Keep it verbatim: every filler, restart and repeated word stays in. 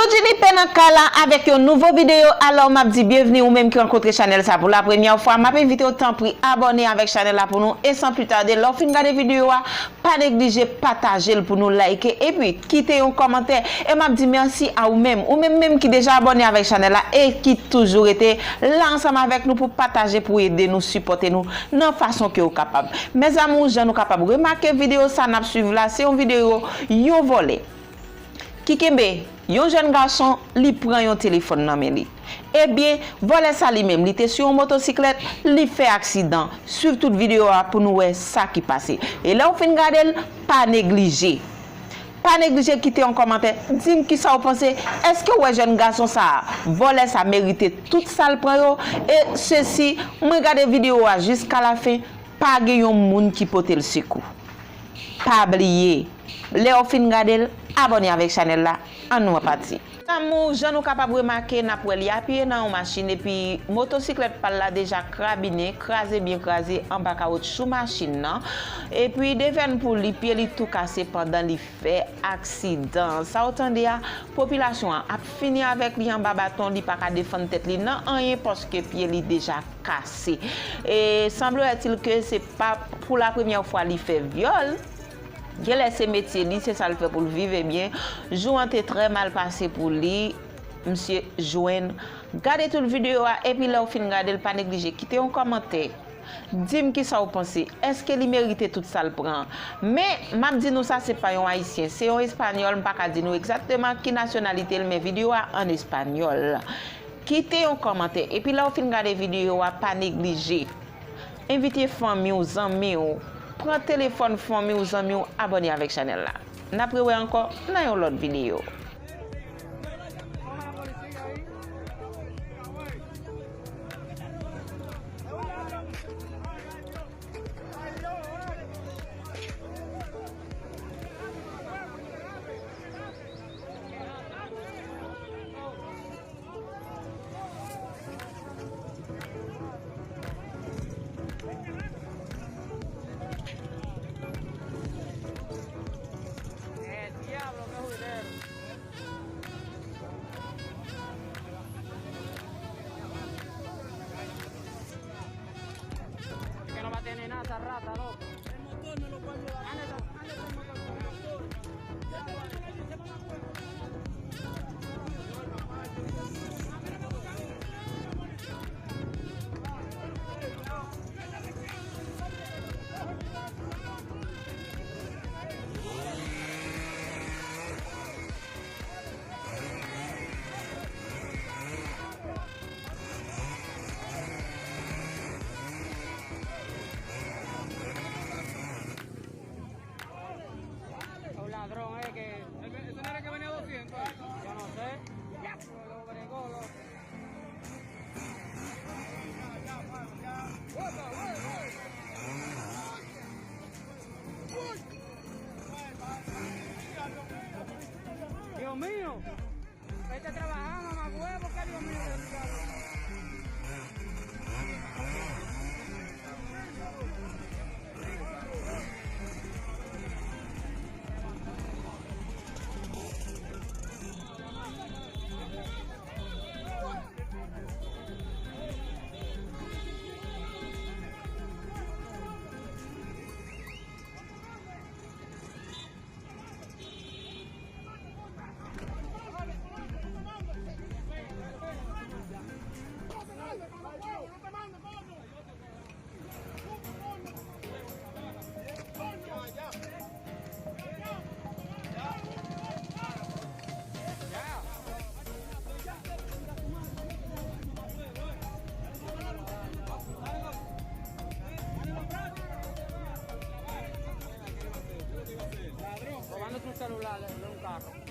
Jennifer nan kay la avèk yon nouvo videyo. Alò, m ap di byenvni ou menm ki rankontre chanèl sa pou la premyè fwa. M ap envite w tanpri abòne avèk chanèl la pou nou. E san pli tade, lè w fin gade videyo a, pa neglije pataje l pou nou like. Epi, kite yon kòmantè. E m ap di mèsi a ou menm. Ou menm menm ki deja abòne avèk chanèl la e ki toujou rete la ansanm avèk nou pou pataje, pou ede nou, sipòte nou nan fason ke w kapab. Mes amours, jan nou kapab remake videyo sa n ap swiv la, se yon videyo yon vòlè ki kenbe yon jèn gason, li pran yon telefòn nan men li. Ebyen, vòlè sa li menm, li te sou yon motosiklèt, li fè aksidan. Swiv tout videyo a pou nou wè sa ki pase. E lè w fin gade l, pa neglije. Pa neglije kite yon kòmantè, di m kisa w panse. Èske w wè jèn gason sa a, vòlè sa merite tout sa l pran yo? E sesi, mwen gade videyo a jiska la fen, pa gen yon moun ki pote l sekou. Pa bliye, lè w fin gade l, abòne avèk chanèl la. Ann nou pati. Lanmou, jan nou kapab remake, n ap wè li apiye nan yon machin, epi motosiklèt pa l la deja krabinen, kraze byen kraze anba kawotchou machin nan. Epi devèn pou li, pye li tou kase pandan li fè aksidan. Sa w tande a, popilasyon an ap fini avèk li anba baton, li pa ka defann tèt li nan anyen paske pye li deja kase. E sanblewètil ke se pa pou la premyè fwa li fè vyòl. Genlè se metye li, se sa l fè pou l viv. Ebyen, jou an te trè mal pase pou li. Misye jwenn. Gade tout videyo a, epi lè w fin gade l, pa neglije kite yon kòmantè. Di m kisa w panse. Èske li merite tout sa l pran? Men, m ap di nou sa, se pa yon Ayisyen, se yon Espanyòl. M pa ka di nou egzakteman ki nasyonalite l, men videyo a ann Espanyòl. Kite yon kòmantè. Epi lè w fin gade videyo a, pa neglije envite fanmi w, zanmi w. Pran telefòn fanmi w, zanmi w, abòne avèk chanèl la. N ap rewè ankò nan yon lòt videyo. Que no va a tener nada esa rata, loco. Un ladrón, eh, que... Eso no era que venía doscientos. Yo no sé. Lo bregó, lo... Dios mío. Vete a trabajar, mamagüevo, que Dios mío, Dios mío. Robándote un celular en un carro.